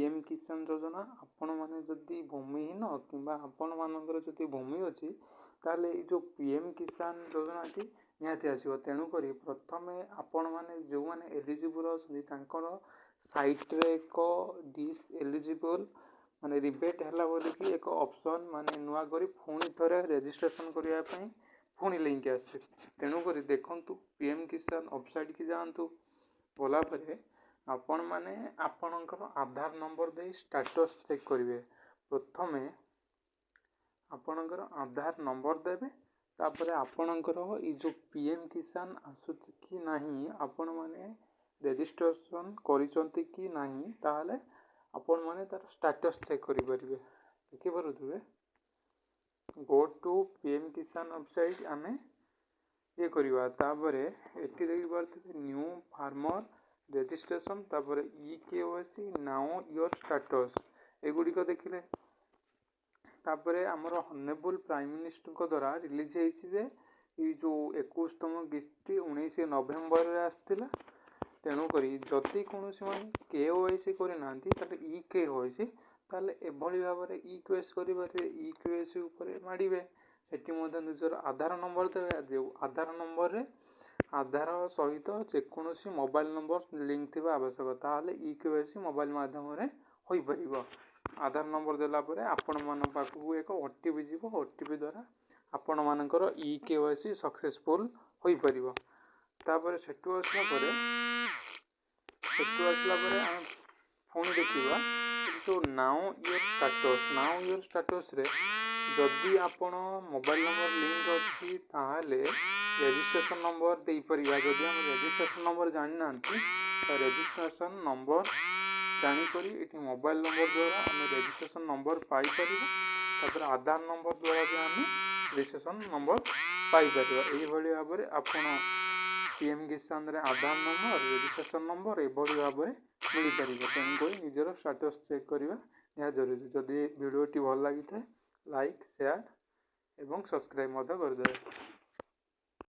P M କିଷାନ ଯୋଜନା। ଆପଣମାନେ ଯଦି ଭୂମିହୀନ କିମ୍ବା ଆପଣମାନଙ୍କର ଯଦି ଭୂମି ଅଛି, ତାହେଲେ ଏଇ ଯେଉଁ ପି ଏମ୍ କିଷାନ ଯୋଜନାଟି ନିହାତି ଆସିବ। ତେଣୁକରି ପ୍ରଥମେ ଆପଣମାନେ ଯେଉଁମାନେ ଏଲିଜିବୁଲ୍ ଅଛନ୍ତି, ତାଙ୍କର ସାଇଟ୍ରେ ଏକ ଡିସ୍ ଏଲିଜିବୁଲ୍ ମାନେ ରିଭର୍ଟ ହେଲା ବୋଲିକି ଏକ ଅପସନ୍, ମାନେ ନୂଆ କରି ପୁଣି ଥରେ ରେଜିଷ୍ଟ୍ରେସନ୍ କରିବା ପାଇଁ ପୁଣି ଲିଙ୍କ୍ ଆସେ। ତେଣୁକରି ଦେଖନ୍ତୁ, ପି ଏମ୍ କିଷାନ ୱେବସାଇଟ୍କି ଯାଆନ୍ତୁ। ଗଲା ପରେ ଆପଣମାନେ ଆପଣଙ୍କର ଆଧାର ନମ୍ବର ଦେଇ ଷ୍ଟାଟସ୍ ଚେକ୍ କରିବେ। ପ୍ରଥମେ ଆପଣଙ୍କର ଆଧାର ନମ୍ବର ଦେବେ। ତାପରେ ଆପଣଙ୍କର ଏଇ ଯେଉଁ ପି ଏମ୍ କିଷାନ ଆସୁଛି କି ନାହିଁ, ଆପଣମାନେ ରେଜିଷ୍ଟ୍ରେସନ୍ କରିଛନ୍ତି କି ନାହିଁ, ତାହେଲେ ଆପଣମାନେ ତା'ର ଷ୍ଟାଟସ୍ ଚେକ୍ କରିପାରିବେ। ଦେଖିପାରୁଥିବେ, "Go to PM Kisan website" ଆମେ ଇଏ କରିବା। ତାପରେ ଏଠି ଦେଖିପାରୁଥିବେ ନ୍ୟୁ ଫାର୍ମର ରେଜିଷ୍ଟ୍ରେସନ୍, ତାପରେ e-KYC, know your status, ଏଗୁଡ଼ିକ ଦେଖିଲେ। ତାପରେ ଆମର ହନରେବୁଲ୍ ପ୍ରାଇମ୍ ମିନିଷ୍ଟରଙ୍କ ଦ୍ୱାରା ରିଲିଜ୍ ହେଇଛି ଯେ ଏଇ ଯେଉଁ 21ତମ କିସ୍ତି 19 ନଭେମ୍ବରରେ ଆସିଥିଲା। ତେଣୁକରି ଯଦି କୌଣସି ମାନେ କେ ୱାଇ ସି କରିନାହାନ୍ତି, ତାହେଲେ ଇ କେ ୱାଇ ସି, ତାହେଲେ ଏଭଳି ଭାବରେ ଇ କେ ୱାଇ ସି କରିପାରିବେ। ଇ କେ ୱାଇ ସି ଉପରେ ମାଡ଼ିବେ। ସେଠି ମଧ୍ୟ ନିଜର ଆଧାର ନମ୍ବର ଦେବେ, ଯେଉଁ ଆଧାର ନମ୍ବରରେ ଆଧାର ସହିତ ଯେକୌଣସି ମୋବାଇଲ ନମ୍ବର ଲିଙ୍କ ଥିବା ଆବଶ୍ୟକ। ତାହେଲେ ଇ କେ ୱାଇ ସି ମୋବାଇଲ ମାଧ୍ୟମରେ ହୋଇପାରିବ। ଆଧାର ନମ୍ବର ଦେଲା ପରେ ଆପଣମାନଙ୍କ ପାଖକୁ ଏକ ଓ ଟି ପି ଯିବ। ଓ ଟି ପି ଦ୍ୱାରା ଆପଣମାନଙ୍କର ଇ କେ ୱାଇ ସି ସକ୍ସେସଫୁଲ୍ ହୋଇପାରିବ। ତାପରେ ସେଠୁ ଆସିଲା ପରେ ଆମେ ପୁଣି ଦେଖିବା ଯେଉଁ know your status. Know your ଷ୍ଟାଟସ୍ରେ ଯଦି ଆପଣ ମୋବାଇଲ ନମ୍ବର ଲିଙ୍କ ଅଛି, ତାହେଲେ ରେଜିଷ୍ଟ୍ରେସନ୍ ନମ୍ବର ଦେଇପାରିବା। ଯଦି ଆମେ ରେଜିଷ୍ଟ୍ରେସନ୍ ନମ୍ବର ଜାଣିନାହାନ୍ତି, ତ ରେଜିଷ୍ଟ୍ରେସନ୍ ନମ୍ବର ଜାଣିକରି ଏଠି ମୋବାଇଲ ନମ୍ବର ଦ୍ୱାରା ଆମେ ରେଜିଷ୍ଟ୍ରେସନ୍ ନମ୍ବର ପାଇପାରିବା। ତାପରେ ଆଧାର ନମ୍ବର ଦ୍ୱାରା ବି ଆମେ ରେଜିଷ୍ଟ୍ରେସନ୍ ନମ୍ବର ପାଇପାରିବା। ଏଇଭଳି ଭାବରେ ଆପଣ ପି ଏମ୍ କିଷାନରେ ଆଧାର ନମ୍ବର, ରେଜିଷ୍ଟ୍ରେସନ୍ ନମ୍ବର ଏଭଳି ଭାବରେ ମିଳିପାରିବ। ତେଣୁକରି ନିଜର ଷ୍ଟାଟସ୍ ଚେକ୍ କରିବା ନିହାତି ଜରୁରୀ। ଯଦି ଭିଡ଼ିଓଟି ଭଲ ଲାଗିଥାଏ, ଲାଇକ୍, ସେୟାର ଏବଂ ସବସ୍କ୍ରାଇବ୍ ମଧ୍ୟ କରିଦେବେ।